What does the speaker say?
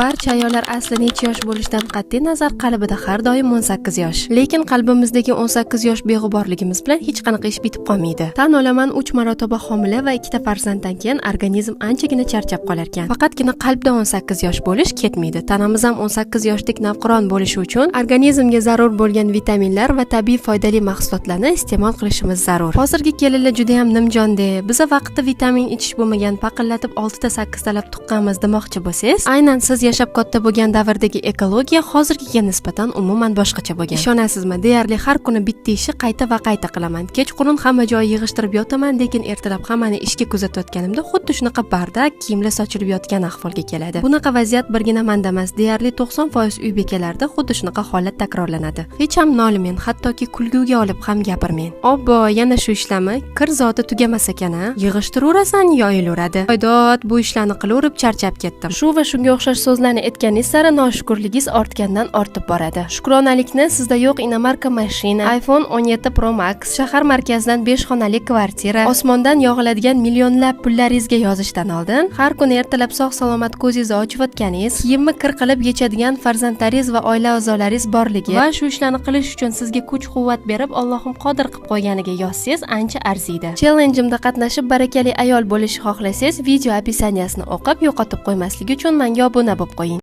Barcha ayollar asli necha yosh bo'lishidan qat'iy nazar qalbida har doim 18 yosh. Lekin qalbimizdagi 18 yosh beg'uborligimiz bilan hech qanaqa ish bitib qolmaydi. Tan olaman, 3 marotaba homila va ikkita farzanddan keyin organizm anchagina charchab qolar ekan. Faqatgina qalbda 18 yosh bo'lish ketmaydi. Tanamiz ham 18 yoshdek navqiron bo'lishi uchun organizmga zarur bo'lgan vitaminlar va tabiiy foydali mahsulotlarni iste'mol qilishimiz zarur. Hozirgi kelinlar juda ham nimjonde. Biza vaqtida vitamin ichish bo'lmagan, paqillatib 6 ta 8 talab tuqqanmiz demoqchi bo'lsangiz, aynan siz yashab katta bo'lgan davrdagi ekologiya hozirgiga nisbatan umuman boshqacha bo'lgan. Ishonasizmi, deyarli har kuni bitta ishni qayta va qayta qilaman. Kechqurun hamma joyi yig'ishtirib yotaman, lekin ertalab hammani ishga kuzatayotganimda xuddi shunaqa бардак, kiyimlar sochilib yotgan ahvolga keladi. Bunaqa vaziyat birgina manda emas, deyarli 90% uy bekalarida xuddi shunaqa holat takrorlanadi. Hech ham nolimen, hattoki kulguga olib ham gapirmang. Obbo, yana shu ishlami? Kir zoti tugamas ekan a? Yig'ishtiraverasan, yoyilaveradi. Haydod, bu ishlarni qilaverib charchab ketdim. Shu va shunga o'xshash so'zlarni aytganingiz sari noshukurligingiz ortgandan ortib boradi. Shukronalikni sizda yo'q иномарка mashina, iPhone 17 Pro Max, shahar markazidan 5 xonali kvartira, osmondan yog'iladigan millionlab pullaringizga yozishdan oldin har kuni ertalab sog' salomat ko'zingizni ochayotganingiz, kiyimni kir qilib yechadigan farzandlaringiz va oila a'zolaringiz borligi va shu ishlarni qilish uchun sizga kuch quvvat berib Allohim qodir qilib qo'yganiga yozsangiz, ancha arziydi. Challengeimda qatnashib, barakali ayol bo'lishni xohlasangiz, video описание sini o'qib, yo'qotib qo'ymaslik uchun menga obuna bo'lib qo'ying.